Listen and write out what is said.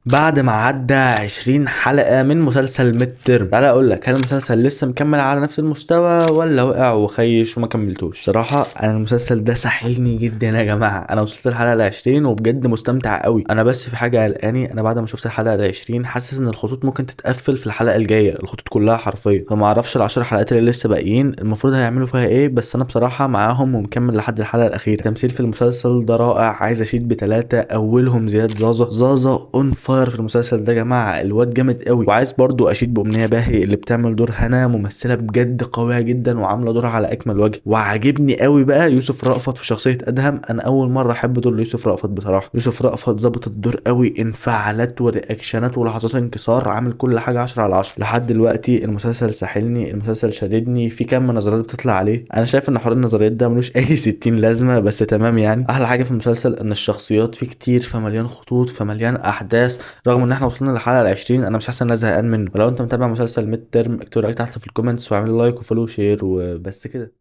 بعد ما عدى 20 حلقة من مسلسل Midterm، تعالى اقول لك هل المسلسل لسه مكمل على نفس المستوى ولا وقع وخيش وما كملتوش؟ صراحة انا المسلسل ده ساحلني جدا يا جماعة. انا وصلت الحلقة ال20 وبجد مستمتع قوي. انا بس في حاجة قلقاني، انا بعد ما شفت الحلقة ال20 حاسس ان الخطوط ممكن تتقفل في الحلقة الجاية، الخطوط كلها حرفيا، فما اعرفش ال10 حلقات اللي لسه باقيين المفروض هيعملوا فيها ايه، بس انا بصراحة معاهم ومكمل لحد الحلقة الأخيرة. التمثيل في المسلسل ده رائع، عايز اشيد بثلاثة، اولهم زياد زازا. زازا on fire في المسلسل ده يا جماعه، الواد جامد قوي. وعايز برضو اشيد بامنيه باهي اللي بتعمل دور هنا، ممثلة بجد قوية جدا وعامله دورها على اكمل وجه. وعاجبني قوي بقى يوسف رأفت في شخصية ادهم، انا اول مرة احب دور يوسف رأفت بصراحة. يوسف رأفت ظبط الدور قوي، انفعالات و reactionات ولحظات انكسار، عامل كل حاجة 10 على 10. لحد دلوقتي المسلسل ساحلني، المسلسل شددني، في كم نظريات بتطلع عليه. انا شايف ان حوار النظريات ده ملوش اي 60 لازمه، بس تمام يعني. احلى حاجة في المسلسل ان الشخصيات فيه كتير، فمليان خطوط، فمليان احداث. رغم ان احنا وصلنا للحلقة ال20 انا مش حاسس ان انا زهقان منه. ولو انت متابع مسلسل Midterm اكتب رايك تحت في ال comments، واعمل like و follow و share وبس كده.